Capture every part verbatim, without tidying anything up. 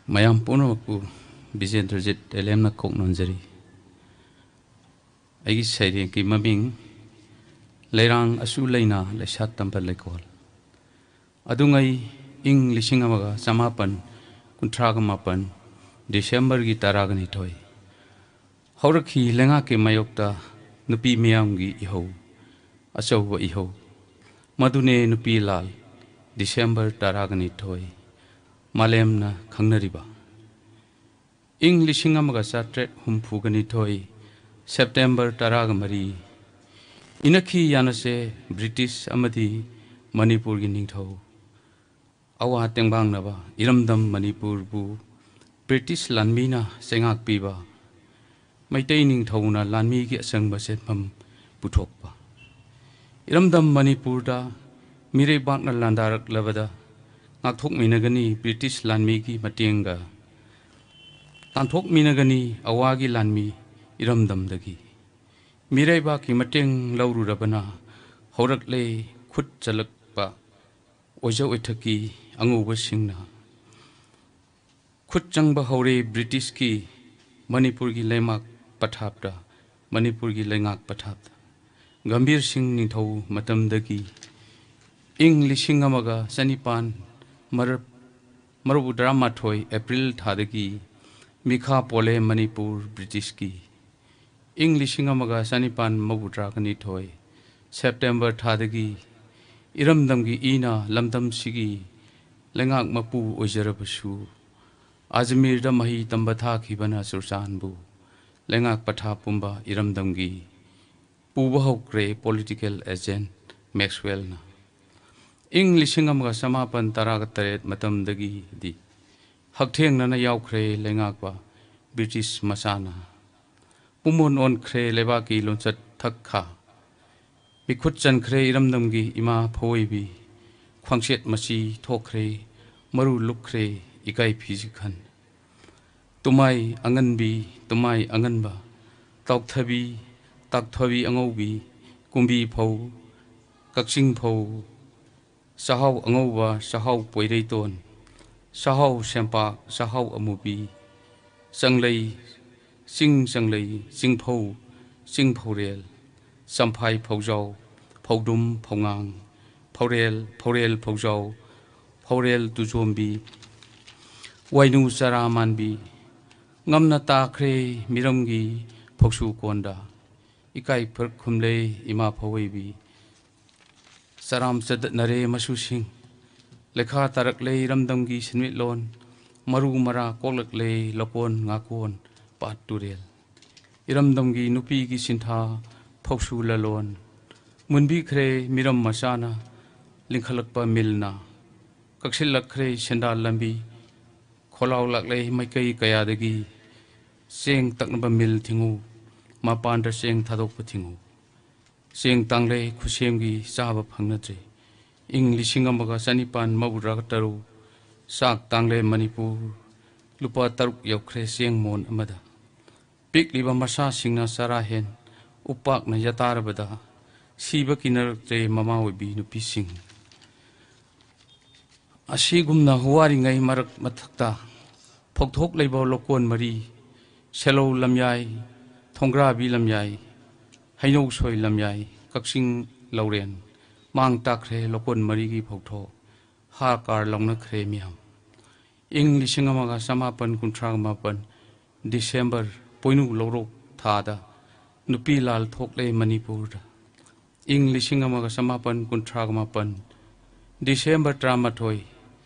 ꯃꯌꯥꯝ ꯄꯨꯝꯅꯃꯛꯄꯨ ꯕꯤꯖꯦꯟꯗ꯭ꯔꯖꯤꯠ ꯑꯦꯂꯦꯝꯅ ꯀꯣꯛ ꯅꯣꯟꯖꯔꯤ꯫ ꯑꯩꯒꯤ ꯁꯩꯔꯦꯡꯒꯤ ꯃꯃꯤꯡ ꯂꯩꯔꯥꯡ ꯑꯁꯨ ꯂꯩꯅꯥ ꯂꯩꯁꯥ ꯇꯝꯕ ꯂꯩꯀꯣꯜ꯫ ꯑꯗꯨꯉꯩ ꯏꯪ ꯂꯤꯁꯤꯡ ꯑꯃꯒ ꯆꯃꯥꯄꯟ ꯀꯨꯟꯊ꯭ꯔꯥꯒ ꯃꯥꯄꯟ ꯗꯤꯁꯦꯝꯕꯔꯒꯤ ꯇꯔꯥꯒ ꯅꯤꯊꯣꯏ꯫ ꯍꯧꯔꯛꯈꯤ ꯂꯩꯉꯥꯛꯀꯤ ꯃꯥꯌꯣꯛꯇ ꯅꯨꯄꯤ ꯃꯤꯌꯥꯝꯒꯤ ꯏꯍꯧ, ꯑꯆꯧꯕ ꯏꯍꯧ꯫ ꯃꯗꯨꯅꯦ ꯅꯨꯄꯤ ꯂꯥꯜ, ꯗꯤꯁꯦꯝꯕꯔ ꯇꯔꯥꯒ ꯅꯤꯊꯣꯏ, ꯃꯥꯂꯦꯝꯅ ꯈꯪꯅꯔꯤꯕ꯫ ꯏꯪ ꯂꯤꯁꯤꯡ ꯑꯃꯒ ꯆꯥꯇ꯭ꯔꯦꯠ ꯍꯨꯝꯐꯨꯒ ꯅꯤꯊꯣꯏ, ꯁꯦꯞꯇꯦꯝꯕꯔ ꯇꯔꯥꯒ ꯃꯔꯤ, ꯏꯅꯛꯈꯤ ꯌꯥꯅꯁꯦ ꯕ꯭ꯔꯤꯇꯤꯁ ꯑꯃꯗꯤ ꯃꯅꯤꯄꯨꯔꯒꯤ ꯅꯤꯡꯊꯧ ꯑꯋꯥ ꯇꯦꯡꯕꯥꯡꯅꯕ ꯏꯔꯝꯗꯝ ꯃꯅꯤꯄꯨꯔꯕꯨ ꯕ꯭ꯔꯤꯇꯤꯁ ꯂꯥꯟꯃꯤꯅ ꯆꯩꯉꯥꯛꯄꯤꯕ, ꯃꯩꯇꯩ ꯅꯤꯡꯊꯧꯅ ꯂꯥꯟꯃꯤꯒꯤ ꯑꯆꯪꯕ ꯁꯦꯟꯐꯝ ꯄꯨꯊꯣꯛꯄ꯫ ꯏꯔꯝꯗꯝ ꯃꯅꯤꯄꯨꯔꯗ ꯃꯤꯔꯩꯕꯥꯛꯅ ꯂꯥꯟꯗꯥꯔꯛꯂꯕꯗ ꯉꯥꯛꯊꯣꯛꯃꯤꯟꯅꯒꯅꯤ ꯕ꯭ꯔꯤꯇꯤꯁ ꯂꯥꯟꯃꯤꯒꯤ ꯃꯇꯦꯡꯒ꯫ ꯇꯥꯟꯊꯣꯛꯃꯤꯟꯅꯒꯅꯤ ꯑꯋꯥꯒꯤ ꯂꯥꯟꯃꯤ ꯏꯔꯝꯗꯝꯗꯒꯤ꯫ ꯃꯤꯔꯩꯕꯥꯛꯀꯤ ꯃꯇꯦꯡ ꯂꯧꯔꯨꯔꯕꯅ ꯍꯧꯔꯛꯂꯦ ꯈꯨꯠ ꯆꯜꯂꯛꯄ ꯑꯣꯏꯖ ꯑꯣꯏꯊꯛꯀꯤ ꯑꯉꯧꯕꯁꯤꯡꯅ꯫ ꯈꯨꯠ ꯆꯪꯕ ꯍꯧꯔꯦ ꯕ꯭ꯔꯤꯇꯤꯁꯀꯤ ꯃꯅꯤꯄꯨꯔꯒꯤ ꯂꯩꯉꯥꯛ ꯄꯊꯥꯞꯇ, ꯃꯅꯤꯄꯨꯔꯒꯤ ꯂꯩꯉꯥꯛ ꯄꯊꯥꯞꯇ꯫ ꯒꯝꯚꯤꯔ ꯁꯤꯡ ꯅꯤꯡꯊꯧ ꯃꯇꯝꯗꯒꯤ ꯏꯪ ꯂꯤꯁꯤꯡ ꯑꯃꯒ ꯆꯅꯤꯄꯥꯟ ꯃꯔ-, ꯃꯔꯤꯐꯨ ꯇꯔꯥꯃꯥꯊꯣꯏ ꯑꯦꯄ꯭ꯔꯤꯜ ꯊꯥꯗꯒꯤ ꯃꯤꯈꯥ ꯄꯣꯜꯂꯦ ꯃꯅꯤꯄꯨꯔ ꯕ꯭ꯔꯤꯇꯤꯁꯀꯤ꯫ ꯏꯪ ꯂꯤꯁꯤꯡ ꯑꯃꯒ ꯆꯅꯤꯄꯥꯟ ꯃꯧꯗ꯭ꯔꯥꯒ ꯅꯤꯊꯣꯏ ꯁꯦꯞꯇꯦꯝꯕꯔ ꯊꯥꯗꯒꯤ ꯏꯔꯝꯗꯝꯒꯤ ꯏꯅ ꯂꯝꯗꯝꯁꯤꯒꯤ ꯂꯩꯉꯥꯛ ꯃꯄꯨ ꯑꯣꯏꯖꯔꯕꯁꯨ, ꯑꯖꯃꯤꯔꯗ ꯃꯍꯩ ꯇꯝꯕ ꯊꯥꯈꯤꯕꯅ ꯆꯨꯔꯆꯥꯟꯕꯨ ꯂꯩꯉꯥꯛ ꯄꯊꯥꯞ ꯄꯨꯝꯕ ꯏꯔꯝꯗꯝꯒꯤ ꯄꯨꯕ ꯍꯧꯈ꯭ꯔꯦ ꯄꯣꯂꯤꯇꯤꯀꯦꯜ ꯑꯦꯖꯦꯟꯠ ꯃꯦꯛꯁꯋꯦꯜꯅ꯫ ꯏꯪ ꯂꯤꯁꯤꯡ ꯑꯃꯒ ꯆꯃꯥꯄꯟ ꯇꯔꯥꯒ ꯇꯔꯦꯠ ꯃꯇꯝꯗꯒꯤꯗꯤ ꯍꯛꯊꯦꯡꯅꯅ ꯌꯥꯎꯈ꯭ꯔꯦ ꯂꯩꯉꯥꯛꯄ ꯕ꯭ꯔꯤꯇꯤꯁ ꯃꯆꯥꯅ꯫ ꯄꯨꯝꯑꯣꯟ ꯑꯣꯟꯈ꯭ꯔꯦ ꯂꯩꯕꯥꯛꯀꯤ ꯂꯣꯟꯆꯠ ꯊꯛ ꯈꯥ꯫ ꯃꯤꯈꯨꯠ ꯆꯟꯈ꯭ꯔꯦ ꯏꯔꯝꯗꯝꯒꯤ ꯏꯃꯥ ꯐꯑꯣꯏꯕꯤ꯫ ꯈ꯭ꯋꯥꯡꯆꯦꯠ ꯃꯆꯤ ꯊꯣꯛꯈ꯭ꯔꯦ, ꯃꯔꯨ ꯂꯨꯞꯈ꯭ꯔꯦ ꯏꯀꯥꯏ ꯐꯤꯖꯤꯈꯟ꯫ ꯇꯨꯃꯥꯏ ꯑꯉꯟꯕꯤ, ꯇꯨꯃꯥꯏ ꯑꯉꯟꯕ, ꯇꯥꯎꯊꯕꯤ, ꯇꯥꯛꯊꯕꯤ ꯑꯉꯧꯕꯤ, ꯀꯨꯝꯕꯤ ꯐꯧ, ꯀꯛꯆꯤꯡ ꯐꯧ, ꯆꯥꯛꯍꯥꯎ ꯑꯉꯧꯕ, ꯆꯥꯛꯍꯥꯎ ꯄꯣꯏꯔꯩꯇꯣꯟ, ꯁꯥꯍꯥꯎ ꯁꯦꯝꯄꯥꯛ, ꯁꯥꯍꯥꯎ ꯑꯃꯨꯕꯤ, ꯆꯪꯂꯩ, ꯆꯤꯡ ꯆꯪꯂꯩ, ꯆꯤꯡꯐꯧ, ꯆꯤꯡ ꯐꯧꯔꯦꯜ, ꯆꯝꯐꯥꯏ ꯐꯧꯖꯥꯎ, ꯐꯧꯗꯨꯝ ꯐꯧꯉꯥꯡ, ꯐꯧꯔꯦꯜ, ꯐꯧꯔꯦꯜ ꯐꯧꯖꯥꯎ, ꯐꯧꯔꯦꯜ ꯇꯨꯖꯣꯝꯕꯤ, ꯋꯥꯏꯅꯨ ꯆꯔꯥ ꯃꯥꯟꯕꯤ, ꯉꯝꯅ ꯇꯥꯈ꯭ꯔꯦ ꯃꯤꯔꯝꯒꯤ ꯐꯧꯁꯨ ꯀꯣꯟꯗ꯫ ꯏꯀꯥꯏ ꯐꯔꯛ ꯈꯨꯝꯂꯦ ꯏꯃꯥ ꯐꯧꯋꯩꯕꯤ, ꯆꯔꯥꯝ ꯆꯗꯠꯅꯔꯦ ꯃꯁꯨꯁꯤꯡ꯫ ꯂꯩꯈꯥ ꯇꯥꯔꯛꯂꯦ ꯏꯔꯝꯗꯝꯒꯤ ꯁꯦꯟꯃꯤꯠꯂꯣꯟ, ꯃꯔꯨ ꯃꯔꯥ ꯀꯣꯛꯂꯛꯂꯦ ꯂꯣꯀꯣꯟ ꯉꯥꯀꯣꯟ ꯄꯥꯠ ꯇꯨꯔꯦꯜ꯫ ꯏꯔꯝꯗꯝꯒꯤ ꯅꯨꯄꯤꯒꯤ ꯁꯤꯟꯊꯥ ꯐꯧꯁꯨ ꯂꯂꯣꯟ, ꯃꯨꯟꯕꯤꯈ꯭ꯔꯦ ꯃꯤꯔꯝ ꯃꯆꯥꯅ ꯂꯤꯡꯈꯠꯂꯛꯄ ꯃꯤꯜꯅ꯫ ꯀꯛꯁꯤꯜꯂꯛꯈ꯭ꯔꯦ ꯁꯦꯟꯗꯥꯜ ꯂꯝꯕꯤ, ꯈꯣꯜꯂꯥꯎ ꯂꯥꯛꯂꯦ ꯃꯥꯏꯀꯩ ꯀꯌꯥꯗꯒꯤ꯫ ꯆꯦꯡ ꯇꯛꯅꯕ ꯃꯤꯜ ꯊꯤꯡꯉꯨ, ꯃꯄꯥꯟꯗ ꯆꯦꯡ ꯊꯥꯗꯣꯛꯄ ꯊꯤꯡꯉꯨ꯫ ꯆꯦꯡ ꯇꯥꯡꯂꯦ ꯈꯨꯠꯁꯦꯝꯒꯤ ꯆꯥꯕ ꯐꯪꯅꯗ꯭ꯔꯦ꯫ ꯏꯪ ꯂꯤꯁꯤꯡ ꯑꯃꯒ ꯆꯅꯤꯄꯥꯟ ꯃꯧꯗ꯭ꯔꯥ ꯇꯔꯨꯛ, ꯆꯥꯛ ꯇꯥꯡꯂꯦ ꯃꯅꯤꯄꯨꯔ, ꯂꯨꯄꯥ ꯇꯔꯨꯛ ꯌꯧꯈ꯭ꯔꯦ ꯆꯦꯡ ꯃꯣꯟ ꯑꯃꯗ꯫ ꯄꯤꯛꯂꯤꯕ ꯃꯆꯥꯁꯤꯡꯅ ꯆꯔꯥ ꯍꯦꯟ ꯎꯄꯥꯛꯅ ꯌꯥꯇꯥꯔꯕꯗ, ꯁꯤꯕ ꯀꯤꯅꯔꯛꯇ꯭ꯔꯦ ꯃꯃꯥ ꯑꯣꯏꯕꯤ ꯅꯨꯄꯤꯁꯤꯡ꯫ ꯑꯁꯤꯒꯨꯝꯅ ꯋꯥꯔꯤꯉꯩ ꯃꯔꯛ ꯃꯊꯛꯇ ꯐꯧꯊꯣꯛꯂꯤꯕ ꯂꯣꯀꯣꯟ ꯃꯔꯤ, ꯁꯦꯂꯧ ꯂꯝꯌꯥꯏ, ꯊꯣꯡꯒ꯭ꯔꯥꯕꯤ ꯂꯝꯌꯥꯏ, ꯍꯩꯅꯧꯁꯣꯏ ꯂꯝꯌꯥꯏ, ꯀꯛꯆꯤꯡ ꯂꯧꯔꯦꯟ, ꯃꯥꯡ ꯇꯥꯛꯈ꯭ꯔꯦ ꯂꯣꯀꯣꯟ ꯃꯔꯤꯒꯤ ꯐꯧꯊꯣꯛ, ꯍꯥ ꯀꯥꯔ ꯂꯥꯎꯅꯈ꯭ꯔꯦ ꯃꯤꯌꯥꯝ꯫ ꯏꯪ ꯂꯤꯁꯤꯡ ꯑꯃꯒ ꯆꯃꯥꯄꯟ ꯀꯨꯟꯊ꯭ꯔꯥ ꯃꯥꯄꯟ ꯗꯤꯁꯦꯝꯕꯔ ꯄꯣꯏꯅꯨ ꯂꯧꯔꯣꯛ ꯊꯥꯗ ꯅꯨꯄꯤ ꯂꯥꯜ ꯊꯣꯛꯂꯦ ꯃꯅꯤꯄꯨꯔꯗ꯫ ꯏꯪ ꯂꯤꯁꯤꯡ ꯑꯃꯒ ꯆꯃꯥꯄꯟ ꯀꯨꯟꯊ꯭ꯔꯥ ꯃꯥꯄꯟ ꯗꯤꯁꯦꯝꯕꯔ ꯇꯔꯥꯃꯥꯊꯣꯏ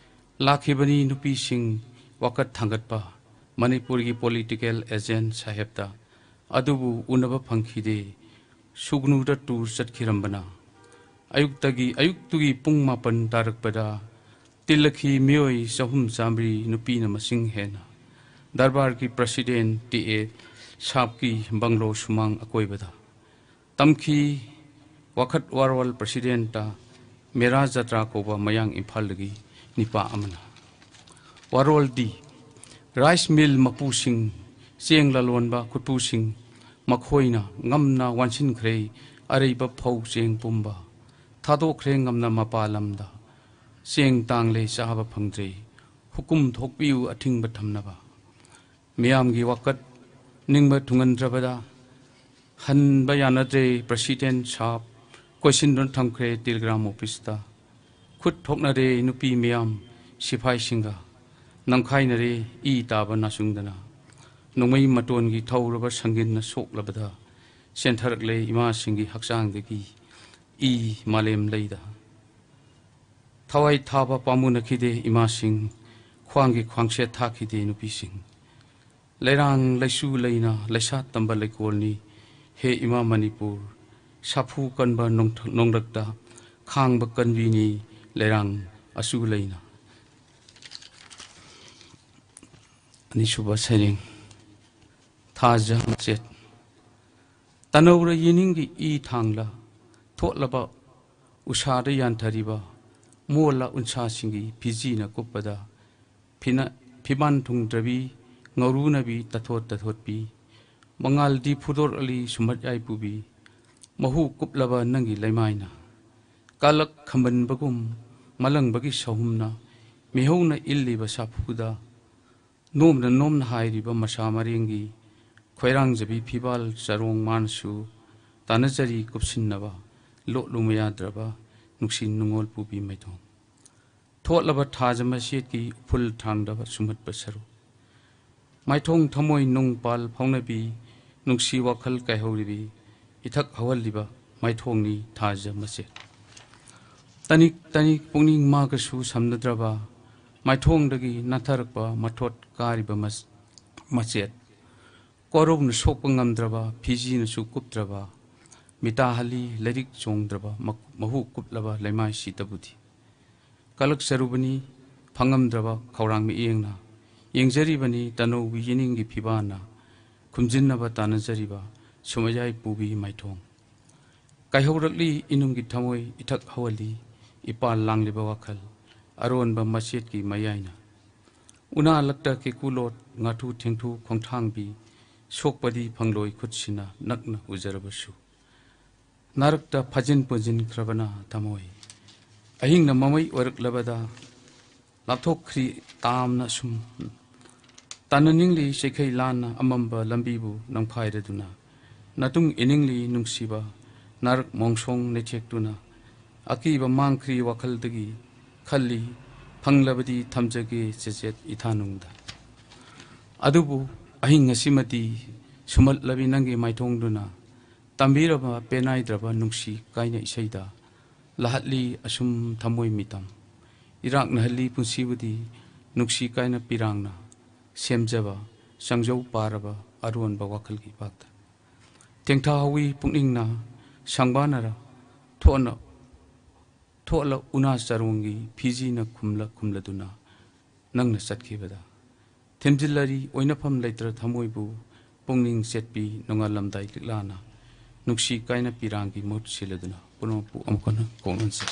ꯂꯥꯛꯈꯤꯕꯅꯤ ꯅꯨꯄꯤꯁꯤꯡ ꯋꯥꯀꯠ ꯊꯥꯡꯒꯠꯄ ꯃꯅꯤꯄꯨꯔꯒꯤ ꯄꯣꯂꯤꯇꯤꯀꯦꯜ ꯑꯦꯖꯦꯟ ꯁꯥꯍꯦꯕꯇ꯫ ꯑꯗꯨꯕꯨ ꯎꯅꯕ ꯐꯪꯈꯤꯗꯦ꯫ ꯁꯨꯒꯅꯨꯗ ꯇꯨꯔ ꯆꯠꯈꯤꯔꯝꯕꯅ꯫ ꯑꯌꯨꯛꯇꯒꯤ, ꯑꯌꯨꯛꯇꯨꯒꯤ ꯄꯨꯡ ꯃꯥꯄꯟ ꯇꯥꯔꯛꯄꯗ ꯇꯤꯜꯂꯛꯈꯤ ꯃꯤꯑꯣꯏ ꯆꯍꯨꯝ ꯆꯥꯃꯔꯤ, ꯅꯨꯄꯤꯅ ꯃꯁꯤꯡ ꯍꯦꯟꯅ꯫ ꯗꯔꯕꯥꯔꯒꯤ ꯄ꯭ꯔꯁꯤꯗꯦꯟ ꯇꯤ ꯑꯦ ꯁꯥꯞꯀꯤ ꯕꯪꯒ꯭ꯂꯣ ꯁꯨꯃꯥꯡ ꯑꯀꯣꯏꯕꯗ ꯇꯝꯈꯤ꯫ ꯋꯥꯈꯠ ꯋꯥꯔꯣꯜ ꯄ꯭ꯔꯁꯤꯗꯦꯟꯇ ꯃꯦꯔꯥ ꯖꯇ꯭ꯔꯥ ꯀꯧꯕ ꯃꯌꯥꯡ ꯏꯝꯐꯥꯜꯗꯒꯤ ꯅꯤꯄꯥ ꯑꯃꯅ꯫ ꯋꯥꯔꯣꯜꯗꯤ, ꯔꯥꯏꯁ ꯃꯤꯜ ꯃꯄꯨꯁꯤꯡ, ꯆꯦꯡ ꯂꯂꯣꯟꯕ ꯈꯨꯠꯄꯨꯁꯤꯡ, ꯃꯈꯣꯏꯅ ꯉꯝꯅ ꯋꯥꯟꯁꯤꯟꯈ꯭ꯔꯦ ꯑꯔꯩꯕ ꯐꯧ ꯆꯦꯡ ꯄꯨꯝꯕ꯫ ꯊꯥꯗꯣꯛꯈ꯭ꯔꯦ ꯉꯝꯅ ꯃꯄꯥꯜ ꯂꯝꯗ꯫ ꯆꯦꯡ ꯇꯥꯡꯂꯦ ꯆꯥꯕ ꯐꯪꯗ꯭ꯔꯦ꯫ ꯄꯨꯀꯨꯝ ꯊꯣꯛꯄꯤꯌꯨ ꯑꯊꯤꯡꯕ ꯊꯝꯅꯕ꯫ ꯃꯤꯌꯥꯝꯒꯤ ꯋꯥꯀꯠ ꯅꯤꯡꯕ ꯊꯨꯡꯍꯟꯗ꯭ꯔꯕꯗ ꯍꯟꯕ ꯌꯥꯅꯗ꯭ꯔꯦ꯫ ꯄ꯭ꯔꯁꯤꯗꯦꯟ ꯁꯥꯍꯕ ꯀꯣꯏꯁꯤꯟꯗꯨꯅ ꯊꯝꯈ꯭ꯔꯦ ꯇꯦꯂꯤꯒ꯭ꯔꯥꯝ ꯑꯣꯐꯤꯁꯇ꯫ ꯈꯨꯠ ꯊꯣꯛꯅꯔꯦ ꯅꯨꯄꯤ ꯃꯤꯌꯥꯝ ꯁꯤꯐꯥꯏꯁꯤꯡꯒ, ꯅꯝꯈꯥꯏꯅꯔꯦ ꯏ ꯇꯥꯕ ꯅꯥꯁꯨꯡꯗꯅ꯫ ꯅꯣꯡꯃꯩ ꯃꯇꯣꯟꯒꯤ ꯊꯧꯔꯕ ꯁꯪꯒꯤꯟꯅ ꯁꯣꯛꯂꯕꯗ ꯆꯦꯟꯊꯔꯛꯂꯦ ꯏꯃꯥꯁꯤꯡꯒꯤ ꯍꯛꯆꯥꯡꯗꯒꯤ ꯏ ꯃꯥꯂꯦꯝ ꯂꯩꯗ꯫ ꯊꯋꯥꯏ ꯊꯥꯕ ꯄꯥꯝꯃꯨꯅꯈꯤꯗꯦ ꯏꯃꯥꯁꯤꯡ, ꯈ꯭ꯋꯥꯡꯒꯤ ꯈ꯭ꯋꯥꯡꯁꯦꯠ ꯊꯥꯈꯤꯗꯦ ꯅꯨꯄꯤꯁꯤꯡ꯫ ꯂꯩꯔꯥꯡ ꯂꯩꯁꯨ ꯂꯩꯅ ꯂꯩꯁꯥ ꯇꯝꯕ ꯂꯩꯀꯣꯜꯅꯤ ꯍꯦ ꯏꯃꯥ ꯃꯅꯤꯄꯨꯔ꯫ ꯁꯥꯐꯨ ꯀꯟꯕ ꯅꯣꯡꯊ-, ꯅꯣꯡꯂꯛꯇ ꯈꯥꯡꯕ ꯀꯟꯕꯤꯅꯤ ꯂꯩꯔꯥꯡ ꯑꯆꯨ ꯂꯩꯅ꯫ ꯑꯅꯤꯁꯨꯕ ꯁꯩꯔꯦꯡ, ꯊꯥꯖ ꯃꯆꯦꯠ꯫ ꯇꯅꯧꯔ ꯌꯦꯅꯤꯡꯒꯤ ꯏ ꯊꯥꯡꯂ ꯊꯣꯠꯂꯕ ꯎꯁꯥꯗ ꯌꯥꯟꯊꯔꯤꯕ ꯃꯣꯜꯂ ꯎꯟꯁꯥꯁꯤꯡꯒꯤ ꯐꯤꯖꯤꯅ ꯀꯨꯞꯄꯗ ꯐꯤꯅ-, ꯐꯤꯕꯥꯟ ꯊꯨꯡꯗ꯭ꯔꯕꯤ, ꯉꯧꯔꯨꯅꯕꯤ, ꯇꯊꯣꯠ ꯇꯊꯣꯠꯄꯤ, ꯃꯉꯥꯜꯗꯤ ꯐꯨꯗꯣꯔꯛꯂꯤ ꯁꯨꯝꯍꯠ ꯌꯥꯏꯄꯨꯕꯤ, ꯃꯍꯨ ꯀꯨꯞꯂꯕ ꯅꯪꯒꯤ ꯂꯩꯃꯥꯏꯅ꯫ ꯀꯥꯂꯛ ꯈꯝꯕꯟꯕꯒꯨꯝ ꯃꯂꯪꯕꯒꯤ ꯁꯍꯨꯝꯅ ꯃꯤꯍꯧꯅ ꯏꯜꯂꯤꯕ ꯁꯥꯐꯨꯗ ꯅꯣꯝꯅ ꯅꯣꯝꯅ ꯍꯥꯏꯔꯤꯕ ꯃꯁꯥ ꯃꯔꯦꯡꯒꯤ ꯈꯣꯏꯔꯥꯡꯖꯕꯤ ꯐꯤꯕꯥꯜ ꯆꯔꯣꯡ ꯃꯥꯅꯁꯨ ꯇꯥꯟꯅꯖꯔꯤ ꯀꯨꯞꯁꯤꯟꯅꯕ ꯂꯣꯠꯂꯨ ꯃꯌꯥꯗ꯭ꯔꯕ ꯅꯨꯡꯁꯤ ꯅꯨꯡꯉꯣꯜ ꯄꯨꯕꯤ ꯃꯥꯏꯊꯣꯡ꯫ ꯊꯣꯠꯂꯕ ꯊꯥꯖ ꯃꯁꯦꯠꯀꯤ ꯎꯐꯨꯜ ꯊꯥꯡꯗꯕ ꯁꯨꯝꯍꯠꯄ ꯁꯔꯨ꯫ ꯃꯥꯏꯊꯣꯡ ꯊꯃꯣꯏ ꯅꯨꯡ ꯄꯥꯜ ꯐꯥꯎꯅꯕꯤ, ꯅꯨꯡꯁꯤ ꯋꯥꯈꯜ ꯀꯥꯏꯍꯧꯔꯤꯕꯤ, ꯏꯊꯛ ꯍꯧꯍꯜꯂꯤꯕ ꯃꯥꯏꯊꯣꯡꯅꯤ ꯊꯥꯖ ꯃꯆꯦꯠ꯫ ꯇꯅꯤꯛ ꯇꯅꯤꯛ ꯄꯨꯛꯅꯤꯡ ꯃꯥꯒꯁꯨ ꯁꯝꯅꯗ꯭ꯔꯕ, ꯃꯥꯏꯊꯣꯡꯗꯒꯤ ꯅꯥꯟꯊꯔꯛꯄ ꯃꯊꯣꯠ ꯀꯥꯔꯤꯕ ꯃꯆ-, ꯃꯆꯦꯠ꯫ ꯀꯣꯔꯧꯅ ꯁꯣꯛꯄ ꯉꯝꯗ꯭ꯔꯕ, ꯐꯤꯖꯤꯅꯁꯨ ꯀꯨꯞꯇ꯭ꯔꯕ, ꯃꯤꯇꯥꯍꯜꯂꯤ ꯂꯩꯔꯤꯛ ꯆꯣꯡꯗ꯭ꯔꯕ, ꯃ-, ꯃꯍꯨ ꯀꯨꯞꯂꯕ ꯂꯩꯃꯥꯏꯁꯤꯗꯕꯨꯗꯤ꯫ ꯀꯜꯂꯛꯆꯔꯨꯕꯅꯤ ꯐꯪꯉꯝꯗ꯭ꯔꯕ ꯈꯧꯔꯥꯡ ꯃꯤꯠꯌꯦꯡꯅ, ꯌꯦꯡꯖꯔꯤꯕꯅꯤ ꯇꯅꯧꯒꯤ ꯌꯦꯅꯤꯡꯒꯤ ꯐꯤꯕꯥꯟꯅ, ꯈꯨꯝꯖꯤꯟꯅꯕ ꯇꯥꯟꯅꯖꯔꯤꯕ ꯁꯨꯃꯌꯥꯏ ꯄꯨꯕꯤ ꯃꯥꯏꯊꯣꯡ꯫ ꯀꯥꯏꯍꯧꯔꯛꯂꯤ ꯏꯅꯨꯡꯒꯤ ꯊꯃꯣꯏ ꯏꯊꯛ ꯍꯧꯍꯜꯂꯤ, ꯏꯄꯥꯜ ꯂꯥꯡꯂꯤꯕ ꯋꯥꯈꯜ, ꯑꯔꯣꯟꯕ ꯃꯆꯦꯠꯀꯤ ꯃꯌꯥꯏꯅ꯫ ꯎꯅꯥ ꯂꯛꯇ ꯀꯦꯀꯨ ꯂꯣꯠ, ꯉꯥꯊꯨ ꯊꯦꯡꯊꯨ ꯈꯣꯡꯊꯥꯡꯕꯤ, ꯁꯣꯛꯄꯗꯤ ꯐꯪꯂꯣꯏ ꯈꯨꯠꯁꯤꯅ ꯅꯛꯅ ꯎꯖꯔꯕꯁꯨ꯫ ꯅꯥꯔꯛꯇ ꯐꯥꯖꯤꯟ ꯄꯨꯟꯁꯤꯟꯈ꯭ꯔꯕꯅ ꯊꯃꯣꯏ꯫ ꯑꯍꯤꯡꯅ ꯃꯃꯩ ꯑꯣꯏꯔꯛꯂꯕꯗ ꯂꯥꯞꯊꯣꯛꯈ꯭ꯔꯤ ꯇꯥꯝꯅ ꯁꯨꯝ꯫ ꯇꯥꯟꯅꯅꯤꯡꯂꯤ ꯆꯩꯈꯩ ꯂꯥꯟꯅ ꯑꯃꯝꯕ ꯂꯝꯕꯤꯕꯨ ꯅꯝꯈꯥꯏꯔꯗꯨꯅ꯫ ꯅꯇꯨꯡ ꯏꯅꯤꯡꯂꯤ ꯅꯨꯡꯁꯤꯕ ꯅꯥꯔꯛ ꯃꯣꯡꯁꯣꯡ ꯅꯩꯊꯦꯛꯇꯨꯅ꯫ ꯑꯀꯤꯕ ꯃꯥꯡꯈ꯭ꯔꯤ ꯋꯥꯈꯜꯗꯒꯤ ꯈꯜꯂꯤ ꯐꯪꯂꯕꯗꯤ ꯊꯝꯖꯒꯦ ꯆꯦꯆꯦꯠ ꯏꯊꯥꯅꯨꯡꯗ꯫ ꯑꯗꯨꯕꯨ ꯑꯍꯤꯡ ꯑꯁꯤꯃꯗꯤ ꯁꯨꯝꯍꯠꯂꯕꯤ ꯅꯪꯒꯤ ꯃꯥꯏꯊꯣꯡꯗꯨꯅ ꯇꯝꯕꯤꯔꯕ ꯄꯦꯅꯥꯏꯗ꯭ꯔꯕ ꯅꯨꯡꯁꯤ ꯀꯥꯏꯅ ꯏꯁꯩꯗ ꯂꯥꯍꯠꯂꯤ ꯑꯁꯨꯝ ꯊꯃꯣꯏ ꯃꯤꯇꯝ꯫ ꯏꯔꯥꯛꯅꯍꯜꯂꯤ ꯄꯨꯟꯁꯤꯕꯨꯗꯤ ꯅꯨꯡꯁꯤ ꯀꯥꯏꯅ ꯄꯤꯔꯥꯡꯅ ꯁꯦꯝꯖꯕ ꯆꯪꯖꯧ ꯄꯥꯔꯕ ꯑꯔꯣꯟꯕ ꯋꯥꯈꯜꯒꯤ ꯏꯄꯥꯛꯇ꯫ ꯇꯦꯡꯊꯥ ꯍꯧꯏ ꯄꯨꯛꯅꯤꯡꯅ ꯁꯪꯕꯥꯅꯔ ꯊꯣꯛꯅ ꯊꯣꯛꯂ ꯎꯅꯥ ꯆꯔꯣꯡꯒꯤ ꯐꯤꯖꯤꯅ ꯈꯨꯝꯂ ꯈꯨꯝꯂꯗꯨꯅ ꯅꯪꯅ ꯆꯠꯈꯤꯕꯗ ꯊꯦꯝꯖꯤꯜꯂꯔꯤ ꯑꯣꯏꯅꯐꯝ ꯂꯩꯇ꯭ꯔ ꯊꯃꯣꯏꯕꯨ ꯄꯨꯛꯅꯤꯡ ꯆꯦꯠꯄꯤ ꯅꯣꯡꯉꯥꯜꯂꯝꯗꯥꯏ ꯂꯤꯛꯂꯥꯅ ꯅꯨꯡꯁꯤ ꯀꯥꯏꯅ ꯄꯤꯔꯥꯡꯒꯤ ꯃꯍꯨꯠ ꯁꯤꯜꯂꯗꯨꯅ ꯄꯨꯝꯅꯃꯛꯄꯨ ꯑꯃꯨꯛ ꯍꯟꯅ ꯀꯣꯛꯅꯟꯁꯤ꯫